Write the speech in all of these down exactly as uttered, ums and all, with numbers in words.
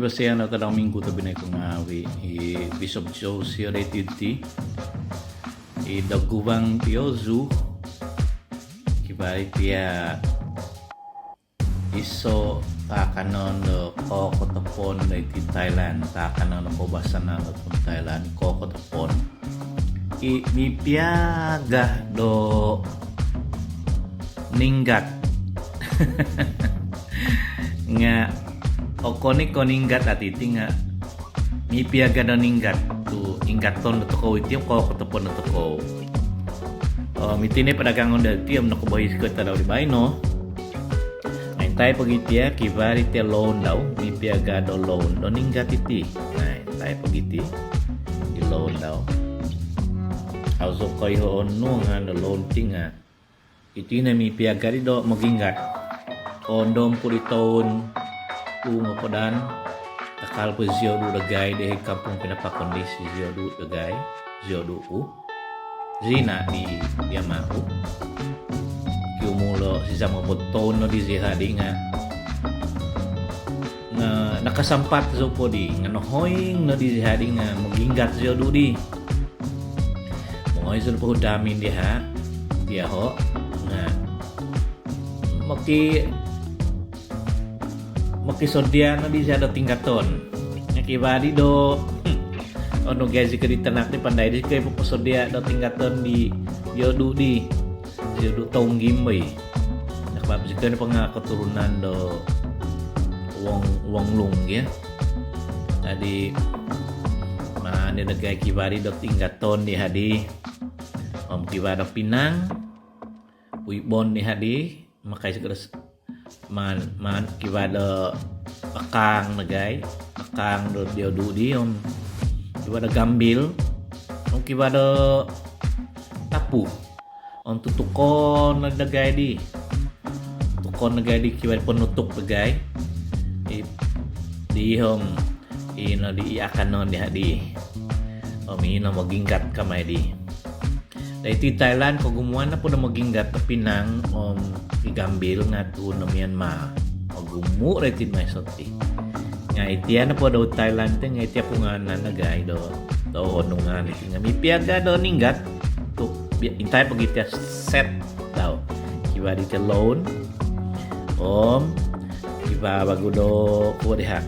Kosianan tadau minggu tobpinai ku ngaavi', i Bishop Joe sio doiti diti. I doguvang tiozu, kivaa iti ia iso' taakanon do kookotopon doiti Thailand, taakanon do koubasanan do tuhun Thailand, kookotopon. I mipiaga do ninggat. Nga' okon i' ko ninggat ati iti nga' mipiaga do ninggat tu' inggaton do tokou iti om kookotopon do tokou. Om iti no padagangon dati om nokobohis ko tadau di baino. Nga' intai pogi tia, kivaa iti loun dau, mipiaga do loun do ninggat iti. Nga' intai pogi iti, i loun dau. Au zou koiho onu ngaan do loun ti nga' iti no mipiaga di do moginggat. Ondompu' di toun tuu ngokodan, kakal po ziodu dagai di kampung pinapakon di si ziodu dagai, ziodu ku. Zina' di, di ama' ku. Kiumul o sizam ngopod toun no di ziha' di nga', nga' nakasampat zou po di, nga' nohoing no di ziha' di nga' moginggat ziodu di. Mongoi zou po hudamin diha', diaho'. Nga' moki- mokisodia no di ziha' do tinggaton. Nga' kivaa di do, onu gai zikoi di tanak di, pandai di zikoi poposodia do tinggaton di ziodu di. Ziodu tounggim boi. Sabap zikoi nopo nga' koturunan do Wong, Wong Lung gia. Jadi maan di dagai kivaa di do tinggaton diha' di. Om kivaa do pinang, puibon diha' di. Makai zikoi do s-, maan, maan kivaa do akaang dagai, akaang do ziodu di om kivaa do gambil, om kivaa do tapu. Om tutukon no dagai di. Tutukon dagai di, kivaa di ponutuk dagai. I, di om ino di i akanon diha' di. Om ino moginggat kamai di. Doiti Thailand kogumuan nopo do moginggat do pinang om i gambil nga' tuhun do Myanmar. Ogumu' doiti maiso ti. Nga' iti nopo do Thailand ti nga' iti pungaanan dagai do, do onu ngaan iti nga' mipiaga do ninggat. Tu' bi-, intai pogi tia set dau. Kivaa diti loun. Om kivaa vagu do kuo diha'.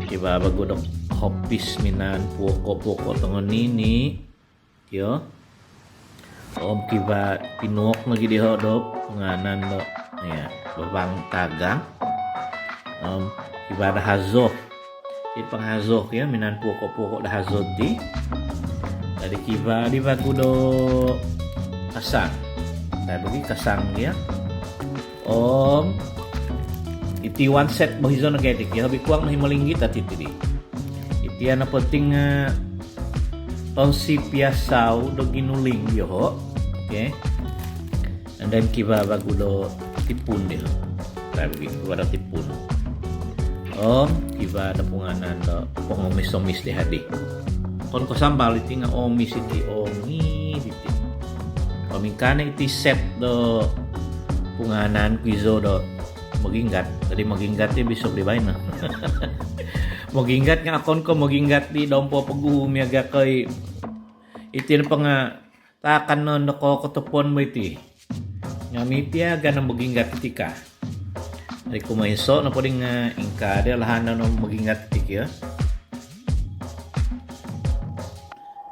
Kivaa vagu do kopis minaan puoko'-puoko' tongonini'. Kio. Om kivaa pinuok nogi diho' do pungaanan do, ya, bavang tagang. Om kivaa do hazo. Iti panghazo kio, minaan puoko'-puoko' do hazo ti. Jadi kivaa di vagu do kasang. Jadi kasang kio. Om iti one set bohizo no gai ti kio, hobi kuang no himo linggit ati ti di. Iti nopo ti nga' tonsi piasau do ginuling yoho'. Okay. And then kivaa vagu do tipun diho'. Kivaa vagu do tipun. Om kivaa do pungaanan do pongomis-omis diha' di. Okon ko sambal iti nga' omis iti, omis iti. Om ingkaa no iti set do pungaanan ku izo do moginggat. Jadi moginggat ti bisop di baino. Moginggat nga' okon ko moginggat di dompo poguhu miaga koi. Iti nopo nga' taakanon do kookotopon bo iti. Nga' mipiaga no moginggat iti ka. Jadi kumoiso nopo di nga' ingkaa di lahan no moginggat iti kio.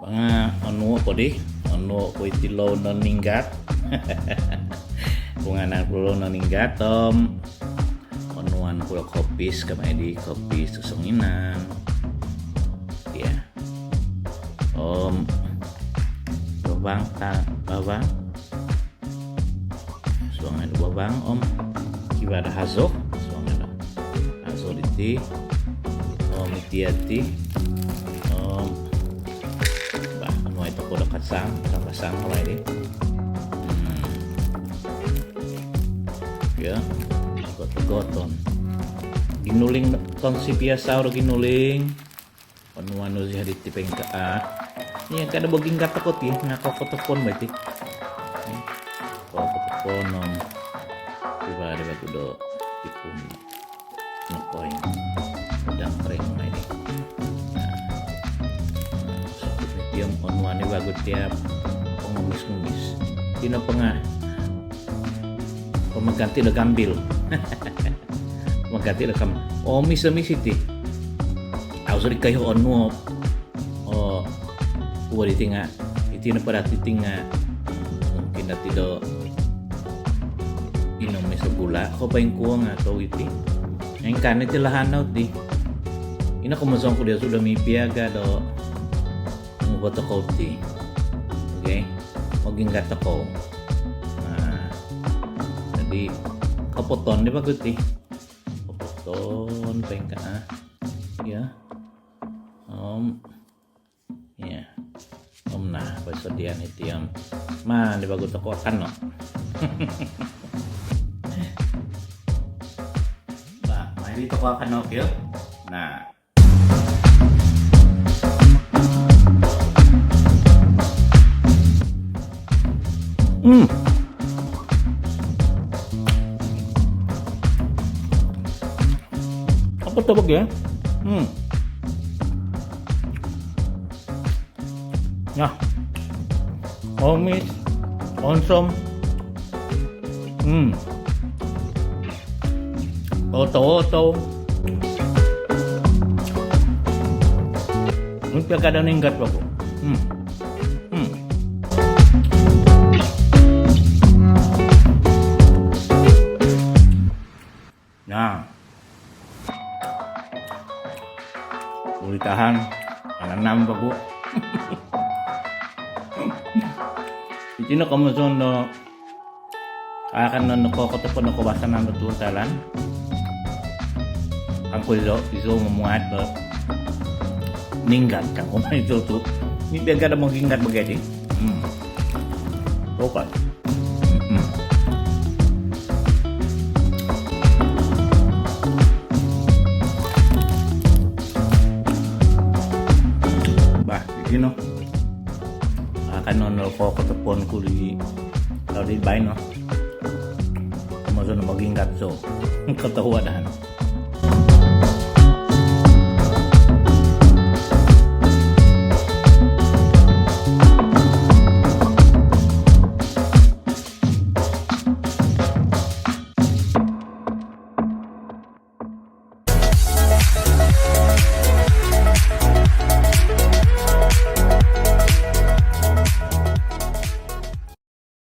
Nga' onuo' po di, onuo' po iti loun do ninggat. Pungaanan ku loun do ninggat om onuan ku do kopis kamai di, kopis tu songinan. Ya. Om bavang ta, bavang. Suangan do bavang om kivaa do hazo. Suangan do hazo diti. Om iti ati. Om bah, onuai tokou do kasang, kasang-kasang kamai di. Hmm. Ya. Got-goton. Ginuling, tonsi piasau do ginuling. Onuan no zi hadi ti pengka a. Ni kada boginggat toko ti, nga kokotopon bo iti. Kokotopon om tiba di bagu do tipun. Nokoi. Dang pering mai ni. Nah. Tiom onuan ni bagu tiap pengumis-ngumis. Iti nopo nga pemaganti do gambil. Pemaganti do kam. Omis-omis iti. Au suri kayo onuo. Oh, kuo diti nga, iti no pada iti nga, mungkin dati do ino miso gula ko paingkuo nga tou iti. Ingkaa no iti lahanau ti. Ino komozon ku dia sudah mipiaga do ngubo tokou ti. Okey, moginggat tokou. Nah, jadi kopoton di bagu ti. Kopoton paingkaa. Ya. Om. Ya. Om nah, persediaan iti om. Maan di bagu tokou akan no. Bah, mari tokou akan no, okey. Nah. Hmm. Apa tu bagi ya? Hmm. Nah. Omis, onsom. Hmm. Oto-oto. Ini pia kada ninggat bagu. Hmm. Hmm. Nah. Boleh tahan. Ananam bagu. Iti no komozon do akan no noko kotopo noko basanan do tuun talan. Angku iso, iso memuat do ninggat kan koma iso tu. Ini biar kada mau ninggat begitu. Hmm. Okey. Hmm. Bah, iti no. Akan no noko kotopon ku di, kalau di baino. Komozon no moginggat so. Kotohuadan.